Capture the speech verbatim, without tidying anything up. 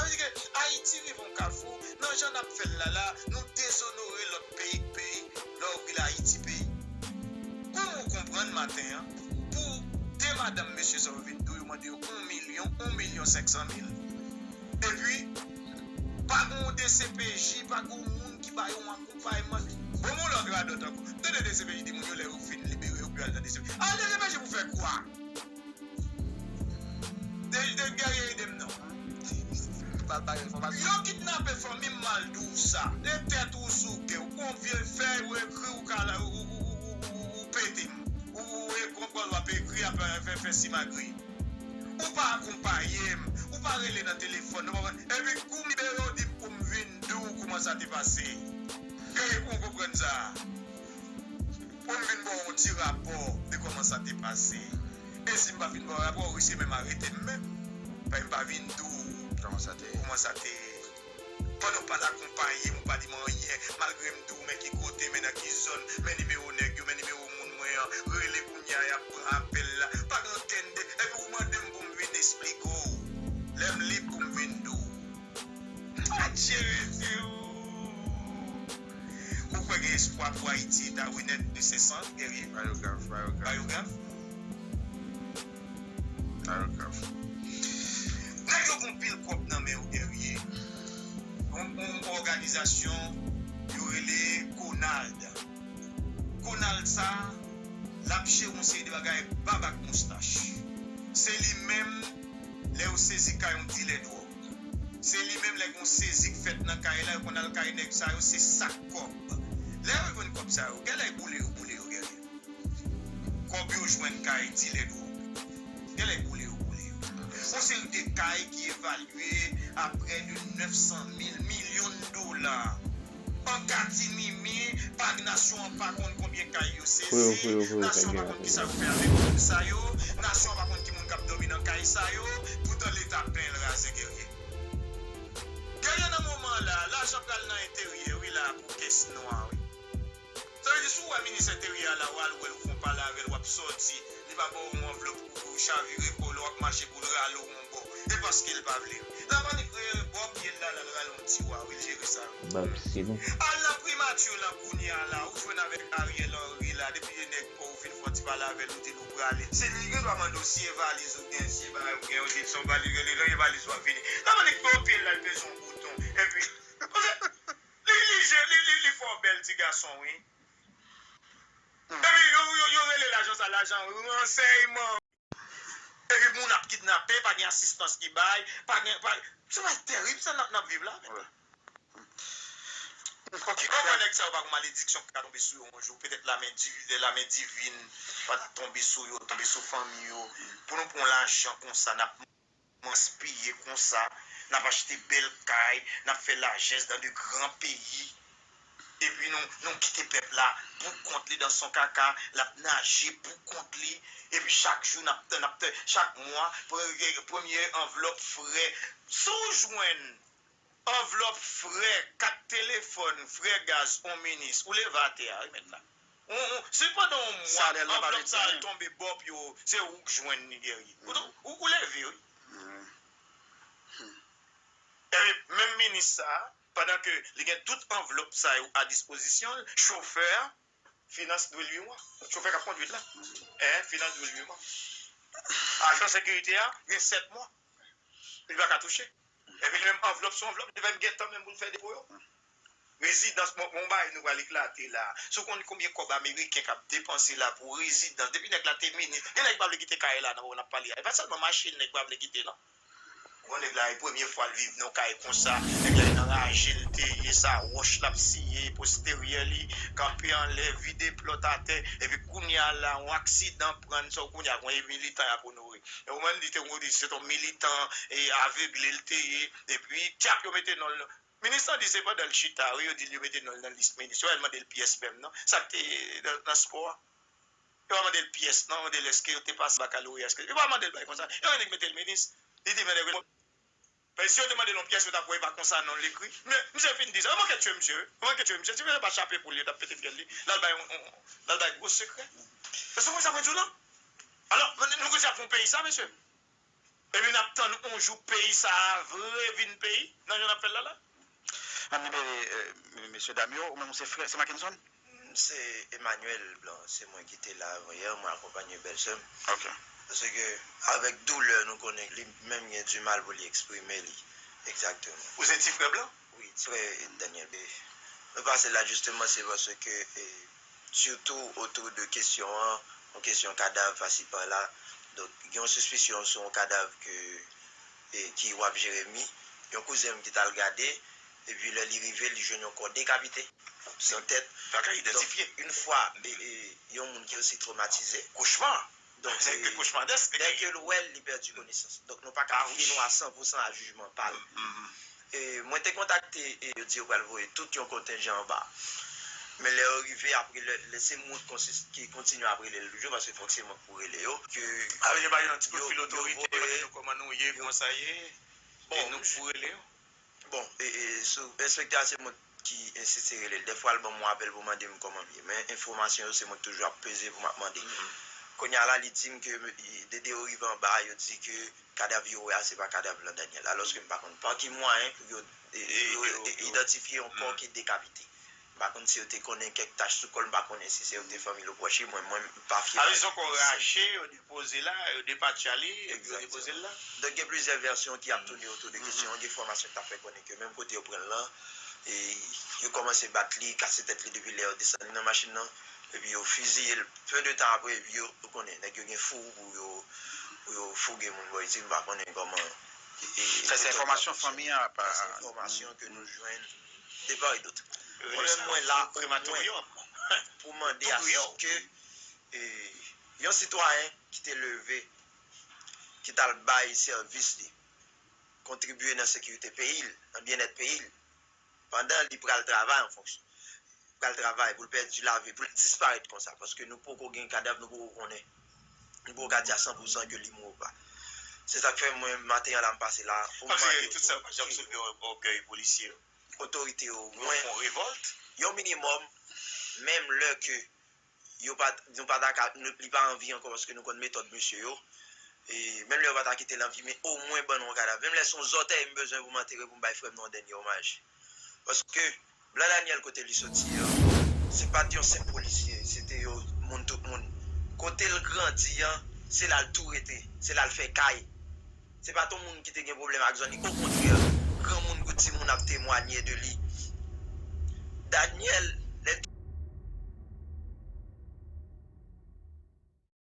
Ayiti rive yon kafou, nan jan n ap fè l la la, nou dezonore lòt peyi k peyi, lè w vin Ayiti peyi. Kòman w konprann maten an, pou de madanm mesye sa yo vin di w, yo mande yo yon milyon, yon milyon senk san mil. Epi, pa gen yon D C P J, pa gen yon moun ki ba yo yon akonpayman. Bon, yon lòt radòt ankò. Tande D C P J di moun yo lè yo fin libere yo pou yo al nan D C P J. Al nan D C P J pou fè kwa? De, de Guerrier ede m non. Yo kidnape fanmi m, m al di w sa. E tèt ou sou kè w. Konbyen fèy ou ekri ou ka la, ou, ou, ou, ou, ou, ou pete m. Ou, ou, ou, e konprann w ap ekri, ap fè, fè, fè simagri. Ou pa akonpaye m. Ou pa rele nan telefòn. Ou pa, epi kou m libere w di m pou m vin di w kòman sa te pase. Guerrier, pou w konprann sa. Pou m vin ba w yon ti rapò de kòman sa te pase. E si m pa vin ba w rapò, w riske menm arete m menm. Paske m pa vin di w kòman sa te ye. Pandan w pa t akonpaye m, ou pa di m anyen, malgre m di w men ki kote, men nan ki zòn, men nimewo nèg yo, men nimewo moun mwen an, rele kounye a, y ap pran apèl la. Pa gen okenn de, epi ou mande m pou m vin esplike w. Lè m lib pou m vin di w. Adje, mesye, o! Ou kwè gen espwa pou Ayiti, Darwinette, Descensant, Guerrier? Bayograf, bayograf. Bayograf? Bayograf. Nèg yo gen pil kòb nan men yo, Guerrier. Yon, yon òganizasyon yo rele Konald. Konald sa, l ap jere yon seri de bagay bab ak moustach. Se li menm, lè yo sezi kay yon dilè dwòg. Se li menm, lè gen yon sezi k fèt nan kay la, yo konn al kay nèg sa yo, se sak kòb. Lè yo jwenn kòb sa yo, genlè boule yo, boule yo, genlè. Kòb yo jwenn kay dilè dwòg. Genlè boule yo, boule yo. Yon seri de kay ki evalye a près de nèf san mil milyon dola. An katimimi, pa, nasyon an pa konn konbyen kay yo sezi, nasyon an pa konn kisa yo fè avèk moun sa yo, nasyon an pa konn ki moun k ap dòmi nan kay sa yo, poutan Leta plen l razè, Guerrier. Guerrier, nan moman la, lajan pral nan enteryè, wi, la, pou kès nwa, wi. Sa vle di, si w wè minis enteryè a la, w al wè l, ou fè yon pale avè l, w ap sòti, li pa ba w yon anvlòp pou, pou chavire kò w, lè w ap mache pou l rale w yon bò. E paske l pa vle. L ap annik bò pye l la, l al rale yon ti wa, wi, l jere sa. Al nan primati lan kounye a la, ou jwenn avèk Ariel Henry la, depi e nèg pa w fin fè yon ti pale avè l, ou di l ou prale. Se li ki dwa mande w siye valiz ou gen, siye bagay ou gen, ou di l se yon valiz, rele l, rele valiz ou ap vini. L ap annik bò pye l la, l peze yon bouton. Epi, li, li, je- li, li, li fè w bèl ti gason, wi. Epi yo, yo, yo rele lajan sa, lajan ransèyman. Epi moun ap kidnape, pa gen asistans ki bay, pa gen, pa, se bagay tèrib sa n ap, n ap viv la. Ok. Ou kwè nèg sa yo pa gen malediksyon ki ka tonbe sou yo yon jou, petèt lamen di-, lamen divin pa ta tonbe sou yo, tonbe sou fanmi yo, pou nou pran lajan konsa, n ap manspiye konsa, n ap achte bèl kay, n ap fè lajès dans de grands pays. Epi nou, nou kite pèp la pou kont li dans son caca, l ap naje pou kont li. Epi chak jou n ap tann, n ap tann, chak mwa, pre- premye anvlòp frè. Si w jwenn anvlòp frè, kat telefòn, frè gaz, on minis, ou leve atè a, wi, mèt la. On, on, si pandan yon mwa, anvlòp sa al tonbe bò pye w, se ou k jwenn li, Guerrier. Ou, ou, ou leve, wi. Epi, menm minis sa, pandan ke li gen tout anvlòp sa yo a dispozisyon l, chofè a, finans dwe l uit mwa. Chofè k ap kondui l la. Hein, finans dwe l uit mwa. Ajan sekirite a, gen sèt mwa. Li pa ka touche. Epi li menm anvlòp sou anvlòp, li pa menm gen tan menm pou l fè depo yo. Rezidans, bon, bon, bagay nou pral eklate la. Si w konn konbyen kòb ameriken k ap depanse la pou rezidans, depi nèg la te minis, gen nèg ki pa vle kite kay la nan moman n ap pale a. E pa sèlman machin nèg pa vle kite, non. Gon nèg la, e premye fwa l viv nan kay konsa, nèg la, e nan raje l te ye, sa wòch l ap siye, posteryè li kanpe anlè, vide plòt atè, epi kounye a la, yon aksidan pran l, sa w kounye a, gon militan y ap onore. E ou menm, li te, ou di se t on militan, e avegle l te ye, epi, tchap, yo mete non l. Minis lan di se pandan l chita, wi, yo di l yo mete non l nan lis minis. Yo pa mande l pyès menm, non. Sa k te nan, nan spò a? Yo pa mande l pyès, non. Yo mande l èske yo te pase bakaloreya, èske, yo pa mande l bagay konsa. Yo annik mete l minis. Li di, men nèg yo, men si yo te mande l yon pyès, yo t ap wè e pa konsa non l ekri. Men, misye fin di sa. Yo manke tchwe misye, wi. Yo manke tchwe misye. Si misye pa chape poul, yo t ap pete fyèl li. L al bay yon, yon, l al bay gwo sekrè. Se konsa mwen di w la. Alò, nou, nou kounye a pou yon peyi sa, mesye. Epi n ap tann yon jou peyi sa a vre vin peyi, nan jan n ap fè l la la. Ann libere mesye dam yo. Ou menm ou se frè, se Mackenson? M se Emmanuel Blanc, se mwen ki te la avan yè, mwen akonpanye bèlsè m. Ok. Paske avèk doulè nou konnen li menm gen dimal pou li eksprime li. Egzakteman. Ou se ti frè Blanc? Wi, ti frè Daniel. E, nou pase la jisteman se paske e, sitou otou de kesyon an, yon kesyon kadav pasi pala. Donk gen yon sispisyon sou yon kadav ke e, ki Wap Jeremi, yon kouzen m ki t al gade, epi lè li rive, li jwenn yon kò dekapite, san tèt. Pa ka idantifye. Yon fwa e, e, yon moun ki osi twomatize. Kochma. Donk, Se ke kochmadès te dèke genyen. L wè l, li pèdi konesans. Donk, nou pa ka fye nou a san pou san a jijman pa l. E, mwen te kontakte e yo di yo pral voye tout yon kontenjan anba. Men lè yo rive, apre lè, lè se mwen konsis- ki kontinye ap rele l toujou, paske fòk se mwen k pou rele yo. Ke Avè yo ba yo yon ti kout yo- fil yo otorite, voye- yo konnen kòman nou ye, kòman sa ye, e Bon, nou k pou rele yo. Bon, e, e, sou enspektè a se mwen ki ensiste rele l. Dèfwa l ban m yon apèl pou mande m kòman m ye. Men enfòmasyon yo se mwen ki toujou ap peze pou m ap mande. Kounye a la, li di m ke e, Dede yo rive anba, yo di ke kadav yo wè a se pa kadav lan Daniel. Alòske m pa konn pa ki mwayen pou yo e, E, yo yo- e, yo- idantifye yon kò ki dekapite. M pa konn si yo te konnen kèk tach sou kò l, m pa konnen si se yo te fanmi l ou pwòch li. Mwen, mwen, m pa fye. Avè se yon kò rache, yo depoze la, yo depatcha li, epi yo depoze l la. Donk, gen plizyè vèsyon ki ap tounen otou de kesyon an. Gen enfòmasyon ki ta fè konnen ke menm kote yo pran l lan, e, yo kòmanse bat li, kase tèt li depi lè yo desann li nan machin nan, epi yo fiziye l. Pe de tan apre, epi yo, ou konnen, nèg yo gen fou pou yo, pou yo fouge moun bò isit, m pa konnen kòman. Sa se enfòmasyon fanmi an ap. Sa se enfòmasyon ke nou jwenn de part et d'autre. Mwen menm, mwen la omwen pou mande a ke e, yon sitwayen ki te leve, ki t al bay sèvis li, kontribye nan sekirite peyi l, nan byennèt peyi l, pandan li pral travay an fonksyon. Pral travay pou l pèdi lavi, pou l disparèt konsa, paske nou poko gen kadav, nou poko konnen. Nou poko ka di a san pou san ke li mouri ou pa. Se sa k fè mwen, maten an la, m pase la pou m Paske mande tout sa yo pa janm soulve ògèy polisye yo. Otorite yo, Yo mwen, fè yon revòlt. yon minimòm, menm lè ke yo pa, nou pa ta ka, nou, li pa anvi ankò paske nou konn metòd mesye yo. E menm lè yo pa ta kite l anvi, men omwen ban nou yon kadav. Menm lè se yon zòtèy m bezwen pou m antere pou m bay frè m nan yon dènye omaj. Paske Blan Daniel kote li soti an, se pa t yon senp polisye, se te yon moun tout moun. Kote l grandi an, se la l tou rete, se la l fè kay. Se pa t yon moun ki te gen pwoblèm ak zòn li. Okontrè, granmoun kou timoun ap temwanye de li. Daniel, lè